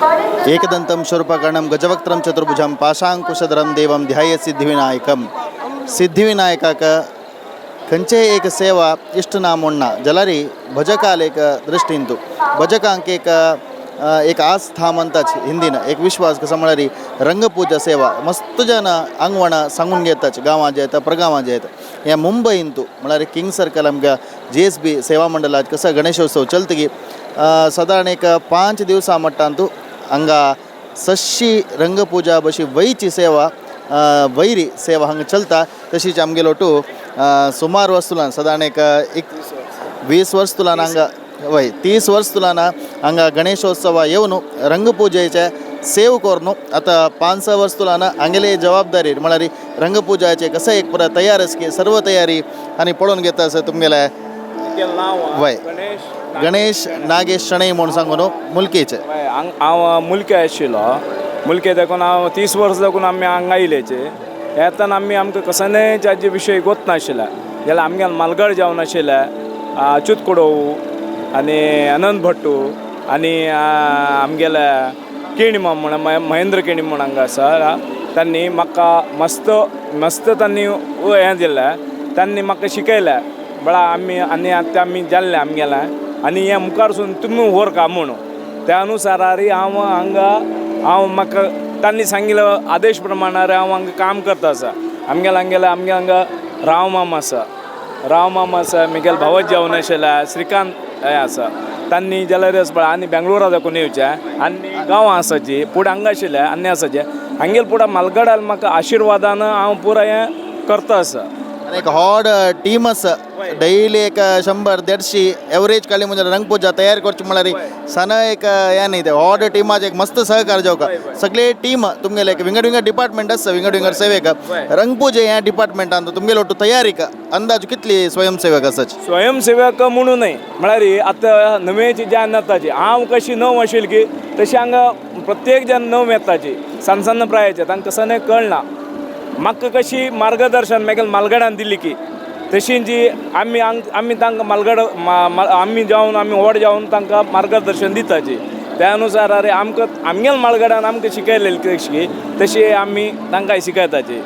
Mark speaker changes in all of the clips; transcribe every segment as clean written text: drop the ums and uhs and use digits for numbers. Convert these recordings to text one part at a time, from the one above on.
Speaker 1: एकदंतं शूर्पकर्णं गजवक्त्रं चतुर्भुजं पाशांकुशधरं देवं ध्याये सिद्धिविनायकम. सिद्धिविनायकाक खंयचेय एक सेवा इश्ट ना म्हूण ना जाल्यारय भजकाल एक दृश्टीन तूं भजकांक एक एक आस्था म्हणटाच हिंदीन, एक विश्वास. कसो म्हळ्यार रंगपुजा सेवा मस्त जन आंगवणां सांगून घेताच, गांवां जे येता, परगांवां जे येता. ह्या मुंबयन तूं म्हळ्यार किंग सर्कल आमकां जीएसबी सेवा मंडळात कसो गणेशोत्सव चलतगी सादारण एक 5 दिवसां मट्टान तूं हांगा सश्शी रंगपुजा बशी वयची सेवा, वैरी सेवा हांगा चलता. तशीच आमगेलो टू सुमार वर्स तुलान सादारण एक एक 20 वर्स तुलान हांगा, वय 30 वर्स तुलान हांगा गणेशोत्सवा येवन रंगपुजेचे सेव करून आतां 5-6 वर्स तुलान हांगेले जबाबदारी म्हळ्यार रंगपुजाचे कसं एक पुरा तयार आसा की सर्व तयारी आनी पळोवन घेता आसा तुमगेले. वय.
Speaker 2: गणेश.
Speaker 1: गणेश नागेश शणै म्हूण सांगू न्हू, मुलकीचे.
Speaker 2: हय, हांव मुलके आशिल्लो. मुलके देखून हांव 30 वर्स देखून आमी हांगा आयलेचे. येतना आमी आमकां कसलेय जाचे विशय गोत नाशिल्ले जाल्यार आमगेले मालगड जावन आशिल्ले अच्युत कुडोव आनी अनंत भट्टू आनी आमगेले केणी माम म्हण, महेंद्र केणी म्हण हांगा आसा. तांणी म्हाका मस्त मस्त तांणी हें दिलें, तांणी म्हाका शिकयलें बळा आमी. आनी आतां आमी जाल्लें आमगेलें आनी हें मुखार सून तुमी व्हरका म्हणून त्या अनुसारारी हांव हांगा हांव म्हाका तांणी सांगिल्लो आदेश प्रमाणारे हांव हांगा काम करता आसा. आमगेले हांगेले आमगे हांगा राव माम आसा, राव माम आसा, मिगेल भावत जावन आशिल्ले श्रीकांत हें आसा. तांणी जाल्यार पळय आनी बेंगलोरा दाखोवन येवचें आनी गांवां आसाची फुडें हांगा आशिल्ले आनी आसाचे हांगेले पुराय मालगडान म्हाका आशिर्वादान हांव पुराय हें करता आसा.
Speaker 1: आनी एक हॉड टीम आसा. डेली एक 100-150 एवरेज काडली म्हणजे रंगपुजा तयार करची म्हळ्यार सान एक हें न्ही. ते हॉड टिमाचे एक मस्त सहकार जावका सगळे टीम तुमगेले. एक विंगड विंगड डिपार्टमेंट आसता, विंगड विंगड सेवेक. रंगपुजे ह्या डिपार्टमेंटान तुमगेले ಒಟ್ಟು तयारीक अंदाज कितली स्वयंसेवक आसाची?
Speaker 2: स्वयंसेवक म्हणू न्हय, म्हळ्यार आतां नवेची जान येताची. हांव कशी नव आशिल्ली की तशी हांगा प्रत्येक जन नव येताची, सान सान प्रायेचे, तांकां कसं कळना. म्हाका कशी मार्गदर्शन मागीर मालगडान दिली की तशी जी आमी आमी तांकां मालगड आमी जावन आमी व्हड जावन तांकां मार्गदर्शन दिताची. त्या अनुसार अरे आमकां आमगेले मालगडान आमकां शिकयलेली कशी तशी आमी तांकां शिकयताची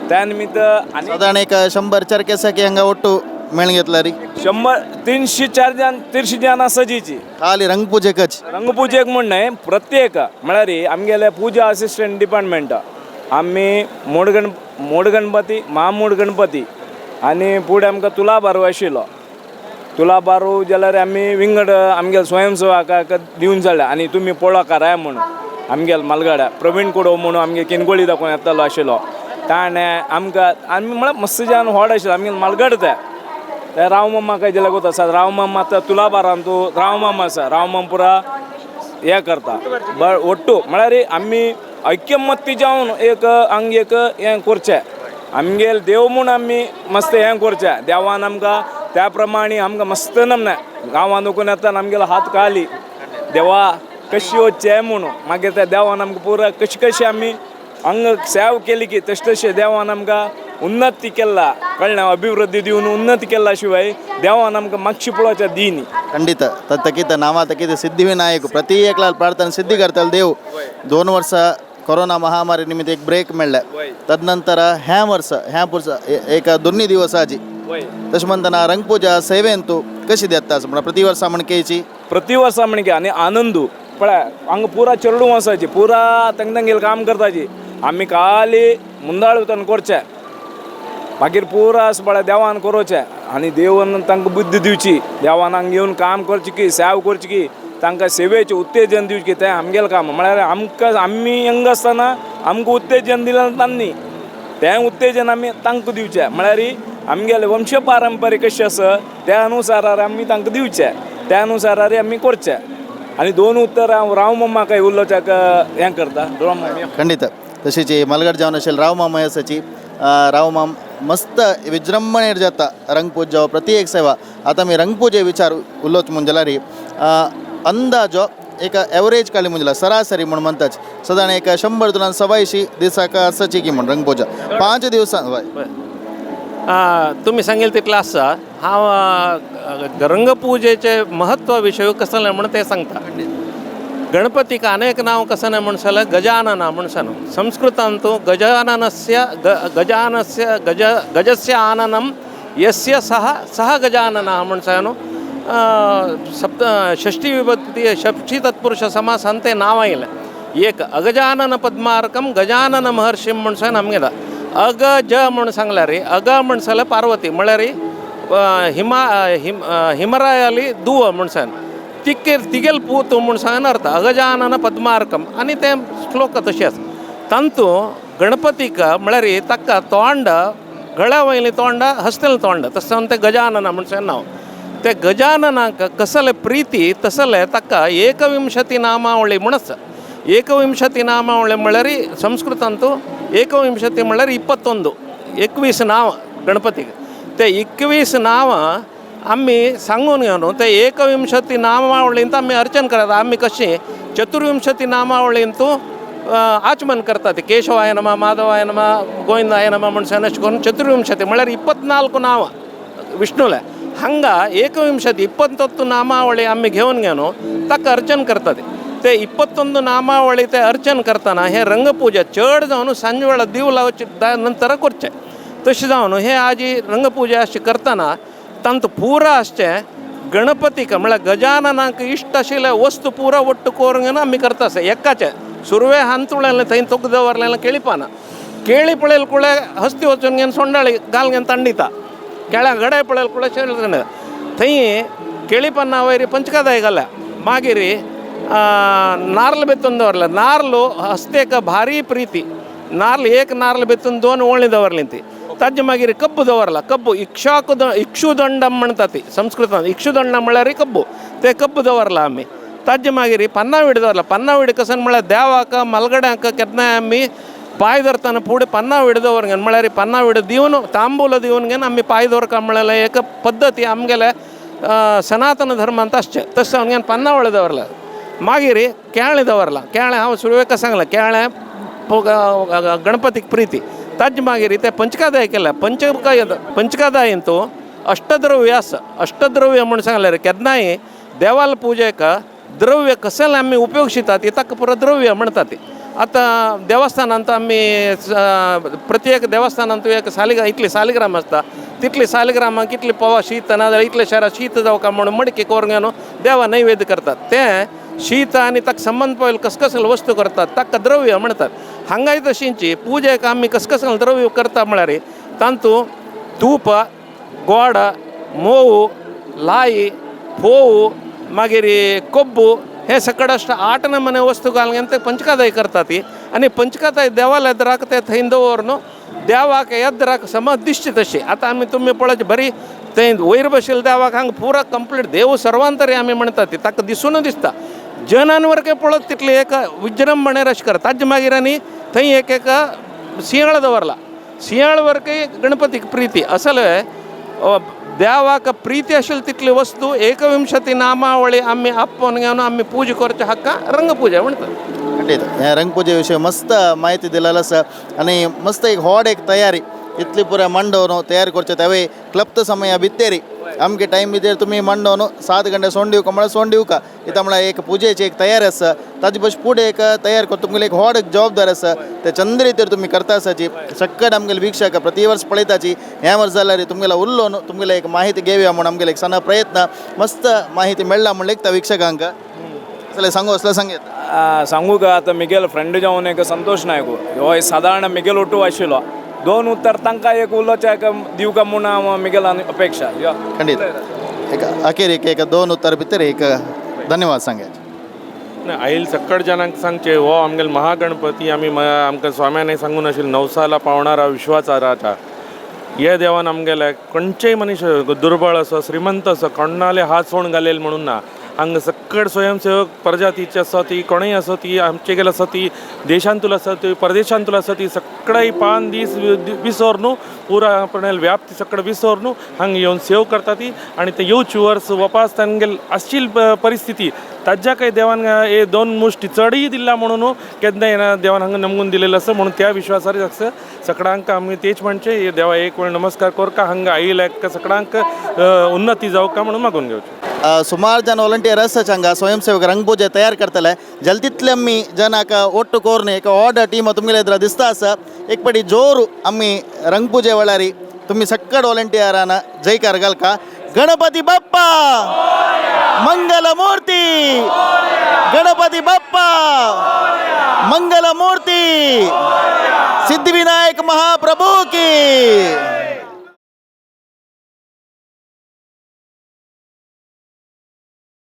Speaker 2: त्या निमित्त. आनी
Speaker 1: सादारण एक 100 चरकेसाकी हांगा ಒಟ್ಟು मेळून घेतला री?
Speaker 2: 100 304 जन, 300 जन आसाची.
Speaker 1: खाली रंगपुजेकच?
Speaker 2: रंगपुजेक म्हण न्हय, प्रत्येक म्हळ्यार आमगेले पुजा असिस्टंट डिपार्टमेंट आमी मोडगणपती, महामोड गणपती आनी फुडें आमकां तुलाभारू आशिल्लो. तुलाभारू जाल्यार आमी विंगड आमगेले स्वयंसेवकाक दिवन जाल्या आनी तुमी पळोवका राय म्हणून आमगेले मालगड्या प्रवीण कुडव म्हणून आमगे किनगोळी दाखोवन येतालो आशिल्लो. ताणें आमकां आमी म्हळ्यार मस्त जावन व्हड आशिल्लो आमगेले मालगड. ते ते रावमामा काय लागूत आसा, रावमामा आतां तुलाभारान तूं रावमामा आसा, रावमाम पुरा हें करता ಒಟ್ಟು म्हळ्यार आमी ऐक्यमत्य जावन एक हांग एक हें करचें. आमगेले देव म्हूण आमी मस्त हें करचें. देवान आमकां त्या प्रमाणे आमकां मस्त नमना गांवान वचून येता आमगेलो हात खाली देवा कशी वचचें म्हणून. मागीर त्या देवान आमकां पुरा कशी कशी आमी हांगा सेव केली की तशें तशें देवान आमकां उन्नती केला, कळ्ळें, अभिवृद्धी दिवन उन्नती केला शिवाय देवान आमकां मातशी पळोवच्या दी न्ही.
Speaker 1: ಖಂಡಿತ ತಕ್ಕೀತ ನಾಮ ತಕ್ಕೀತ ಸಿದ್ಧಿವಿನಾಯಕ ಪ್ರತಿ एकला ಪ್ರಾರ್ಥನೆ ಸಿದ್ಧಿ करताले देव. 2 वर्ष कोरोना महामारी निमित्त एक ब्रेक मेळ्ळें. तदनंतर ह्या वर्स ह्या पुरसा एक दोन्ही दिवसाची तशें म्हणतना रंगपुजा सेवेन तूं कशी देता म्हणल्यार प्रति वर्सा म्हणकेची?
Speaker 2: प्रति वर्सा म्हणके आनी आनंदू पळय हांगा पुरा चेडूं आसाची, पुरा तांगे तांगेलें काम करताची. आमी खाली मुंदाळ भितर करचें, मागीर पुरा पळय देवान करोचें आनी देवान तांकां बुद्धी दिवची. देवान हांगा येवन काम करचें की सेवा करची की तांकां सेवेचें उत्तेजन दिवचें की तें आमगेलें काम. म्हळ्यार आमकां आमी यंग आसतना आमकां उत्तेजन दिलें तांणी, तें उत्तेजन आमी तांकां दिवचें. म्हळ्यार आमगेलें वंश पारंपरीक कशें आसा त्या अनुसारार आमी तांकां दिवचें, त्या अनुसारार आमी करचें. आनी दोन उत्तर हांव राव मम्मा काय उलोवच्याक हें करता, राव मम्मी.
Speaker 1: ಖಂಡಿತ तशीच मलगड जावन असेल राव मामा आसाची. राव माम मस्त विजृंभणेर जाता रंगपूजा प्रति एक सेवा. आतां आमी रंगपुजे विचार उलोवच म्हूण जाल्यार अंदाजो एक एवरेज काडली म्हूण जाल्यार सरासरी म्हूण म्हणटाच सदां एक 100 तुला 125 दिसाक आसाची की म्हूण रंगपुजा 5 दिवसां हय.
Speaker 3: तुमी सांगेल तितलें आसा. हांव रंगपुजेचें म्हत्व विशय कसलें म्हणून तें सांगता. गणपतीक अनेक नांव कसने म्हणसाले गजानन म्हणसान संस्कृतांतु गजाननस्य गजानस्य गज गजस्य आननं यस्य सः सः गजाननः म्हणसानु सप्त षष्ठी विभक्ती षष्ठी तत्पुरुष समास ಅಂತೆ ನಾವ ಇಲ್ಲ. ಏಕ ಅಗಜಾನನ ಪದ್ಮಾರ್ಕಂ ಗಜಾನನ महर्षिं म्हणसान आमगेला अग ज म्हण सांगला रे. अग म्हणसाले पार्वती म्हळ्यार हिमा हिम हिमरायाली दुव म्हणसान तिके तिगेल पूत म्हूण सांगन अर्थ अगजानन पद्मार्कम आनी तें श्लोक तशें आसा. तांतू गणपतीक म्हळ्यार ताका तोंड गळ्या वयलें तोंड हस्तेल तोंड तशें तें गजानन म्हण सांग नांव. ते गजाननाक कसले प्रीती तसले ताका एकविंशती नामावळी म्हूण आसा. एकविंशती नामावळी म्हळ्यार संस्कृतांतू एकविंशती म्हळ्यार 21 21 नांव गणपतीक. ते 21 नांवां आमी सांगून घेवन ते एकविंशती नामावळींत आमी अर्चन करता. आमी कशी चतुर्विंशती नामावळींतू आचमन करतात केशवाय नमः माधवाय नमः गोविंदाय नमः म्हण अशें करून चतुर्विंशती म्हळ्यार 24 नांवां विष्णुले. हांगा एकविंशती 21 नामावळी आमी घेवन घेवन ताका अर्चन करतात. ते 21 नामावळी ते अर्चन करतना हे रंगपूजा चड जावन सांजवेळा दिव लावचे नंतर करचें. तशें जावन हे आजी रंगपूजा अशें करतना तांतू पुरा आसचें गणपतीक म्हळ्यार गजाननाक इश्ट आशिल्ले वस्तू पुरा ಒಟ್ಟು करून आमी करता आसता. एकाचें सुरवे हांतुळें थंय तोक दवरलें केळीपानां केळी पळयल कुळे हस्ती वचून घेवन सोंडाळी घाल घेवन तांडिता केळ्या गडे पळयल कुळे थंय केळीपाना वयर पंचकादाय घाल्या. मागीर नार्ल बेतून दवरलें. नार्ल हस्तेक भारी प्रीती. नार्ल एक नार्ल बेतून 2 ओळी दवरली ती. ताजे मागीर कब्बू दवरला. कब्बू इक्षाकु इक्षुदंडम म्हणटा ती संस्कृतान. इक्षुदंडम म्हळ्यार कब्बू. ते कब्बू दवरला आमी. ताजे मागीर पन्नाविड दवरला. पन्नाविड कसन म्हळ्यार देवाक मलगड्यांक केन्नाय आमी पांय धरतना फुडें पन्नाविड दवर घेवन म्हळ्यार पन्नाविड दिवन तांबूल दिवन घेवन आमी पांय दवरका म्हळ्यार एक पद्दती आमगेले सनातन धर्मांत आसचें. तशें जावन घेवन पन्नावळ दवरला. मागीर केळें दवरलां. केळें हांव सुरवेक सांगलें केळें गणपतीक प्रीती. ताजे मागीर ते पंचकादाय केल्या. पंचकादायंतू अष्टद्रव्य आसा. अष्टद्रव्य म्हूण सांगल्यार केन्नाय देवाल पुजेक द्रव्य कसलें आमी उपयोगितात ती ताका पुरो द्रव्य म्हणटा ती. आतां देवस्थानांत आमी प्रत्येक देवस्थानांत एक सालिग्राम इतली सालिग्राम आसता तितली सालिग्रामाक कितली पवा शीत ना जाल्यार इतले शहरां शीत जावका म्हणून मडकी करून घेवन देवा नैवेद्य करतात. तें शीत आनी ताका संबंद पळयल कसकसले वस्तू करतात ताका द्रव्य म्हणटात. हांगाय तशींची पुजेक आमी कसकसले द्रव्य करता म्हळ्यार तांतू तूप गोड मोव लाई फोव मागीर कोब्बू हे सकड अश्ट 8 नमूने वस्तू घालून ते पंचकादाय करतात ती. आनी पंचकादाय देवाला येद्राक ते थंय दवर न्हू देवाक येद्राक समज दिसची तशी. आतां आमी तुमी पळोवचे बरी थंय वयर बशिल्ले देवाक हांगा पुरा कंप्लीट देव सर्वांतरी आमी म्हणटा ती ताका दिसून दिसता. जनावर पळोवप तितले एक विजृंभणेर अशें करता. ताजे मागीर आनी थंय एक एक शिंयाळ दवरला. शिंयाळ वरकय गणपतीक प्रिती असले देवाक प्रीती आशिल्ली तितली वस्तू एकविंशती नामावळी आमी आपोवन घेवन आमी पूजा करचे हक्का रंगपूजा म्हणटात.
Speaker 1: खंडीत ह्या रंगपूजे विशय मस्त माहिती दिलेला आसा आनी मस्त एक व्हड एक तयारी इतली पुराय मांडोवन तयार करचे त्यावे क्लप्त समय भित्तेरी आमगे टायम भितर तुमी मांडोवन 7 गंटे सोंड दिवका म्हळ्यार सोंड दिवका. इथं म्हळ्यार एक पुजेची एक तयारी आसा ताजे बस फुडें एक तयार करता तुमगेली एक व्हड एक जबाबदारी आसा ते चंद्र तुमी करता आसाची सक्कट आमगेले वीक्षक प्रति वर्स पळयताची ह्या वर्स जाल्यार तुमगेलो उल्लो न्हू तुमगेले एक माहिती घेवया म्हूण आमगेले एक सण प्रयत्न मस्त माहिती मेळ्ळा म्हूण लेखता वीक्षकांक. असले सांगू असले सांगेत
Speaker 2: सांगू का आतां मिगेल फ्रेंड जावन एक संतोष नायक हो सादारण मिगेल ओटू आशिल्लो 2 उत्तर तांकां एक उलोवचें एक दिवका म्हूण हांव मिगेल अपेक्षा. यो
Speaker 1: खंडीत एक अखेर एक एक 2 उत्तर भितर एक धन्यवाद सांगायचे.
Speaker 4: आईल सक्कड जनांक सांगचे हो आमगेले महागणपती आमी आमकां स्वाम्याने सांगून आशिल्लें नवसाला पावणारा विश्वाचा राजा. हे देवान आमगेले खंयचेय मनीस दुर्बळ असो श्रीमंत असो कोणाले हात सोड घालेल म्हणून ना. हांगा सक्कड स्वयंसेवक प्रजातीचे आसा ती कोणूय आसो ती आमचे गेले आसा ती देशांतूल आसा ती परदेशांतूल आसा ती सगळें पान दीस विसर न्हू पुरा आपणाले व्याप्ती सगळें विसर न्हू हांगा येवन सेव करता ती. आनी ते येवची वर्स वपास तांगेल आशिल्ली परिस्थिती ताज्या काय देवान हे 2 मुष्टी चडय दिला म्हणून केन्ना येना देवान हांगा नमून दिलेलं आसा म्हणून त्या विश्वासार आसा सगळ्यांक आमी तेच म्हणचे हे देवा एक वेळ नमस्कार करका हांगा आयिल्ल्या सगळ्यांक उन्नती जावका म्हणून मागून घेवचें.
Speaker 1: सुमार जन वॉलंटियर आसा हांगा स्वयंसेवक रंगपूजे तयार करतले. जलतितले आमी जनाक ಒಟ್ಟು ಕೋರ್ನೆ एक ऑर्डर टीम तुमगेले ಎದುರು दिसता आसा. एक पटी जोर आमी रंगपूजे वेळारी तुम्ही सक्कड वॉलंटियरान जयकार घालका. गणपती बाप्पा मंगलमूर्ती, गणपती बाप्पा मंगलमूर्ती, सिद्धिविनायक महाप्रभू की.